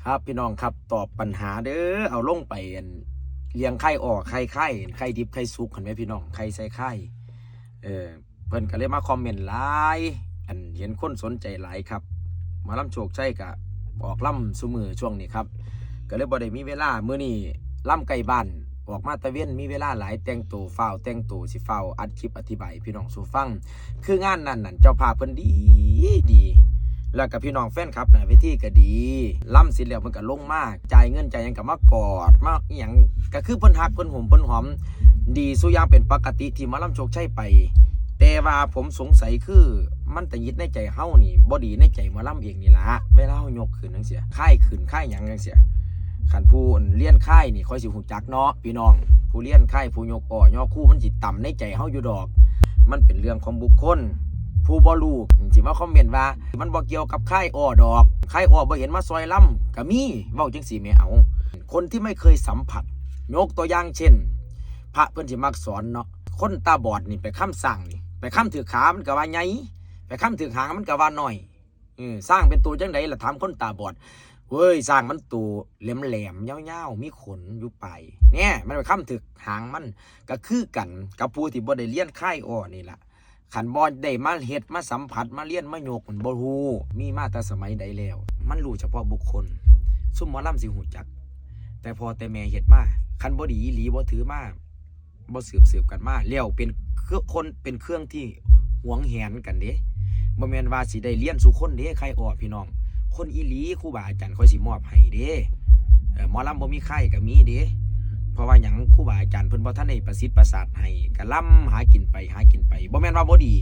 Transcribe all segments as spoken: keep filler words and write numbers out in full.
ครับพี่น้องครับ ตอบปัญหาเด้อ เอาลงไปอันเลี้ยงไข่ออก ไข่ไข่ไข่ดิบไข่สุก หันไหมพี่น้อง ไข่ใส่ไข่ เออ เพิ่นก็เลยมาคอมเมนต์หลาย อันเห็นคนสนใจหลายครับ หมอลำโชคชัยก็ออกลำซุมื้อช่วงนี้ครับ ก็เลยบ่ได้มีเวลา มื้อนี้ลำใกล้บ้าน ออกมาตะเวนมีเวลาหลาย แต่งตัวฟ้าวแต่งตัวสิฟ้าวอัดคลิปอธิบายพี่น้องสู่ฟัง คืองานนั้นนั่นเจ้าภาพเพิ่นดีดี แล้วก็พี่น้องแฟนคลับหน้าเวทีก็ดี ลำเสร็จแล้วเพิ่นก็ลงมาจ่ายเงินจ่ายหยังก็มากอดมาอีหยัง ก็คือเพิ่นฮักเพิ่นหอมเพิ่นหอม ดีสู่อย่างเป็นปกติที่หมอลำโชคชัยไป แต่ว่าผมสงสัยคือมันตะหงิดในใจเฮานี่ บ่ดีในใจหมอลำเองนี่ล่ะ เวลาเฮายกขึ้นจั่งซี้ ค่ายขึ้นค่ายหยังจั่งซี้ คันผู้เรียนค่ายนี่ค่อยสิฮู้จักเนาะพี่น้อง ผู้เรียนค่ายผู้ยกอ้อยอคู่มันสิต่ำในใจเฮาอยู่ดอก มันเป็นเรื่องของบุคคล ผู้บ่รู้สิมาคอมเมนต์ว่า มันบ่เกี่ยวกับค่ายอ้อดอก ค่ายอ้อบ่เห็นมาซอยลำ ก็มี เว้าจั่งซี้แหม เอา คนที่ไม่เคยสัมผัส ยกตัวอย่างเช่น พระเพิ่นสิมักสอนเนาะ คนตาบอดนี่ไปค้ำสร้างนี่ ไปค้ำถืกขามันก็ว่าใหญ่ ไปค้ำถืกหางมันก็ว่าน้อย เออ สร้างเป็นตัวจั่งใดล่ะ ถามคนตาบอด เว้ย สร้างมันตัวแหลมๆ ยาวๆ มีขนอยู่ปลาย เนี่ย มันไปค้ำถืกหางมัน ก็คือกันกับผู้ที่บ่ได้เรียนค่ายอ้อนี่ล่ะ คันบ่ได้มาเฮ็ด มาสัมผัส มาเรียน มายก มันบ่ฮู้ มีมาแต่สมัยใดแล้ว มันรู้เฉพาะบุคคล ซุมหมอลำสิฮู้จัก แต่พ่อแต่แม่เฮ็ดมา คันบ่ดีอีหลี บ่ถือมา บ่สืบสืบกันมา แล้วเป็นเครื่อง คน เป็นเครื่องที่หวงแหนกันเด้ บ่แม่นว่าสิได้เรียนสู่คนเด้ ค่ายอ้อพี่น้อง คนอีหลีครูบาอาจารย์ค่อยสิมอบให้เด้ เอ่อ หมอลำบ่มีค่ายก็มีเด้ เพราะว่าหยัง ครูบาอาจารย์เพิ่นบ่ทันได้ประสิทธิ์ประสาทให้ ก็ลำหากินไป หากินไป บ่แม่นว่าบ่ดี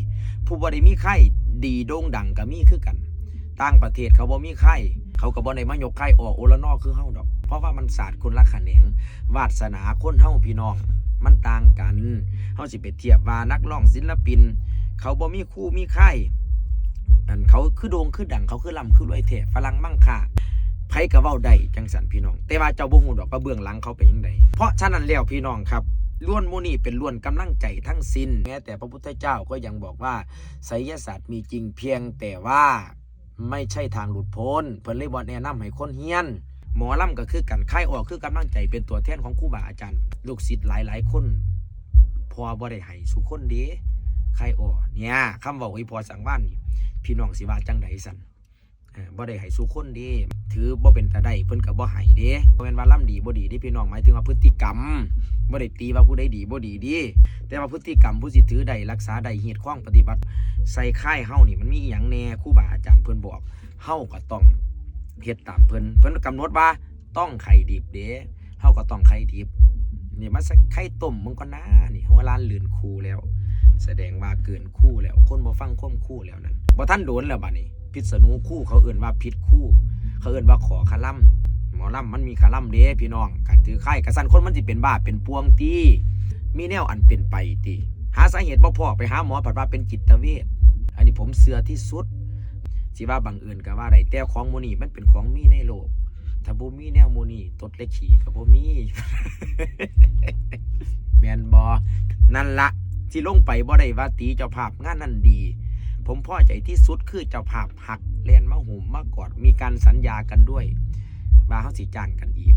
ผู้บ่ได้มีค่ายดีโด่งดังก็มีคือกัน ต่างประเทศเขาบ่มีค่าย เขาก็บ่ได้มายกค่ายอ้อโอละนอคือเฮาดอก เพราะว่ามันศาสตร์คนละแขนง วาสนาคนเฮาพี่น้อง มันต่างกัน เฮาสิไปเทียบว่านักร้องศิลปิน เขาบ่มีครูมีค่าย อันเขาคือโด่งคือดัง เขาคือร่ำคือรวยแท้ ฝรั่งมังค่า ไผก็เว้าได้จั่งซั้นพี่น้อง แต่ว่าเจ้าบ่ฮู้ดอกว่าเบื้องหลังเขาเป็นจั่งใด เพราะฉะนั้นแล้วพี่น้องครับ ล้วนหมู่นี้เป็นล้วนกำลังใจทั้งสิ้น แม้แต่พระพุทธเจ้าก็ยังบอกว่า ไสยศาสตร์มีจริง เพียงแต่ว่าไม่ใช่ทางหลุดพ้น เพิ่นเลยบ่แนะนำให้คนเฮียน หมอลำก็คือกัน ค่ายอ้อคือกำลังใจ เป็นตัวแทนของครูบาอาจารย์ ลูกศิษย์หลายๆ คน พ่อบ่ได้ให้สู่คนเด้ ค่ายอ้อ เนี่ย คำเว้าอีพ่อสังวาลนี่ พี่น้องสิว่าจั่งใดซั้น เออ บ่ได้ให้สู่คนเด้ ถือบ่เป็นตาได้ เพิ่นก็บ่ให้เด้ บ่แม่นว่าลำดีบ่ดีเด้พี่น้อง หมายถึงว่าพฤติกรรม บ่ได้ตีว่าผู้ใดดีบ่ดีเด้ แต่ว่าพฤติกรรมผู้สิถือได้ รักษาได้ ฮีดคองปฏิบัติ ใส่ค่ายเฮานี่มันมีอิหยังแน่ ครูบาอาจารย์เพิ่นบอก เฮาก็ต้องเฮ็ดตามเพิ่น เพิ่นกำหนดว่าต้องไข่ดิบเด้ เฮาก็ต้องไข่ดิบ นี่มาใส่ไข่ต้มมึงก่อนนะ นี่หัวล้านลื่นครูแล้ว แสดงว่าเกินครูแล้ว คนบ่ฟังความครูแล้วนั่น บ่ทันโดนแล้วบัดนี้ พิษณุครู เขาเอิ้นว่าผิดครู เขาเอิ้นว่าขอคาร่ำ หมอลำมันมีคาร่ำเด้พี่น้อง คันถือค่ายกะซั้นคนมันสิเป็นบ้าเป็นป่วงติ มีแนวอันเป็นไปติ หาสาเหตุบ่พ้อ ไปหาหมอผัดว่าเป็นจิตเวช อันนี้ผมเชื่อที่สุด สิว่าบังเอิญก็ว่าได้ แต่ของหมู่นี้มันเป็นของมีในโลก ถ้าบ่มีแนวหมู่นี้ ตดและขี้ก็บ่มี แม่นบ่ นั่นละ ที่ลงไปบ่ได้ว่าตีเจ้าภาพงานนั้นดี ผมพอใจที่สุดคือเจ้าภาพฮัก แล่นมาโฮมมากอด มีการสัญญากันด้วย ว่าเฮาสิจ้างกันอีก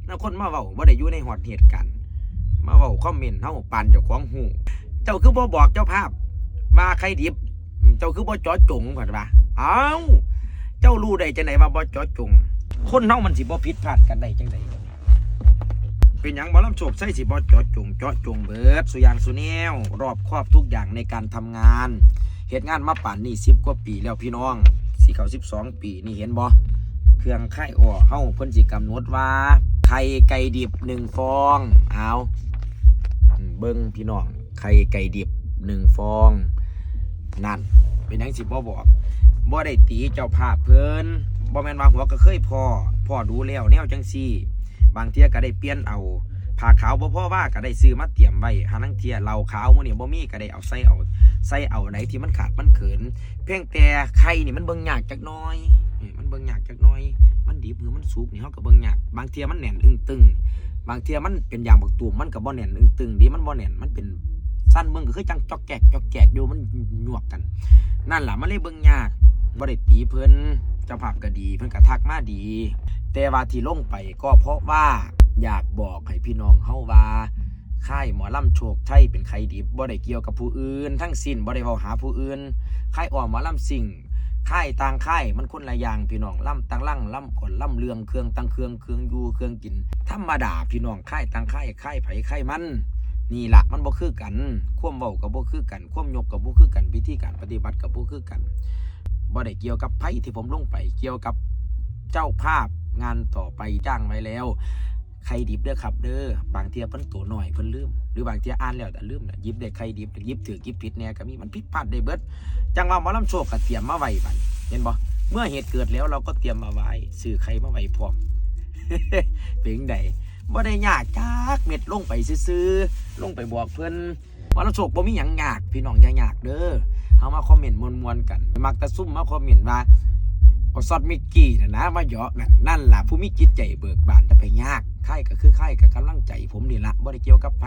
แล้วคนมาเว้าบ่ได้อยู่ในฮอดเหตุการณ์ มาเว้าคอมเมนต์เฮาปานเจ้าของฮู้ เจ้าคือบ่บอกเจ้าภาพ ว่าไข่ดิบ เจ้าคือบ่เจาะจง เพิ่นว่า เอ้า เจ้ารู้ได้จั่งใดว่าบ่เจาะจง คนเฮามันสิบ่ผิดพลาดกันได้จั่งใด เป็นหยังหมอลำโชคชัยสิบ่เจาะจง เจาะจงเบิดสู่อย่างสู่แนว รอบคอบทุกอย่างในการทำงาน เฮ็ดงานมาปานนี้สิบกว่าปีแล้วพี่น้อง สิเข้าสิบสองปีนี่ เห็นบ่ เครื่องค่ายอ้อเฮาเพิ่นสิกำหนดว่า ไข่ไก่ดิบหนึ่งฟอง เอา อืม เบิ่งพี่น้อง ไข่ไก่ดิบหนึ่งฟอง นั่น เป็นหยังสิบ่บอก บ่ได้ตีเจ้าภาพเพิ่น บ่แม่นว่าหัวก็เคยพ้อ พ้อดูแล้วแนวจั่งซี้ บางเทื่อก็ได้เปลี่ยนเอา ผ้าขาวบ่พอว่าก็ได้ซื้อมาเตรียมไว้ หาลางเทื่อเหล้าขาวหมู่นี้บ่มีก็ได้เอาใส่เอา ใส่เอาอันใดที่มันขาดมันเขิน เพียงแต่ไข่นี่มันเบิ่งยากจักหน่อย เออ มันเบิ่งยากจักหน่อย มันดิบหรือมันสุกนี่เฮาก็เบิ่งยาก บางเทื่อมันแน่นอึ้งตึง บางเทื่อมันเป็นยางบักตูม มันก็บ่แน่นอึ้งตึงเด้ มันบ่แน่น มันเป็นสั้นเบิ่งก็คือจั่งจอกแจกจอกแจกอยู่ มันหยวกกัน นั่นล่ะ มันเลยเบิ่งยาก บ่ได้ตีเพิ่น เจ้าภาพก็ดี เพิ่นก็ทักมาดี แต่ว่าที่ลงไปก็เพราะว่าอยากบอกให้พี่น้องเฮาว่า ค่ายหมอลำโชคชัยเป็นไข่ดิบ บ่ได้เกี่ยวกับผู้อื่นทั้งสิ้น บ่ได้เว้าหาผู้อื่น ค่ายอ้อมหมอลำซิ่ง ค่ายต่างค่ายมันคนละอย่างพี่น้อง ลำต่างลัง ลำก่อน ลำเรื่อง เครื่องต่างเครื่อง เครื่องอยู่ เครื่องกิน ธรรมดาพี่น้อง ค่ายต่างค่าย ค่ายไผค่ายมัน นี่ละมันบ่คือกัน ความเว้าก็บ่คือกัน ความยกก็บ่คือกัน วิธีการปฏิบัติก็บ่คือกัน บ่ได้เกี่ยวกับไผที่ผมลงไป เกี่ยวกับเจ้าภาพงานต่อไปจ้างไว้แล้ว ไข่ดิบเด้อครับเด้อ บางเทื่อเพิ่นตัวน้อยเพิ่นลืม หรือบางเทื่ออ่านแล้วแต่ลืมนะ หยิบได้ไข่ดิบ หยิบถือหยิบผิดแน่ก็มี มันผิดพลาดได้เบิด จังว่าหมอลำโชคก็เตรียมมาไว้บัดนี้ เห็นบ่ เมื่อเหตุเกิดแล้วเราก็เตรียมมาไว้ ซื้อไข่มาไว้พร้อม เป็นจั่งใด บ่ได้ยากจักเม็ด ลงไปซื่อๆ ลงไปบอกเพิ่น หมอลำโชคบ่มีหยังยาก พี่น้องอย่ายากเด้อ เฮามาคอมเมนต์ม่วนๆกัน มักแต่ซุ่มมาคอมเมนต์ว่า เอาซอดมิกกี้น่ะนะ มาเหยาะนั่น นั่นล่ะผู้มีจิตใจเบิกบาน จะไปยาก ค่ายก็คือค่าย กับกำลังใจผมนี่ละ บ่ได้เกี่ยวกับไผ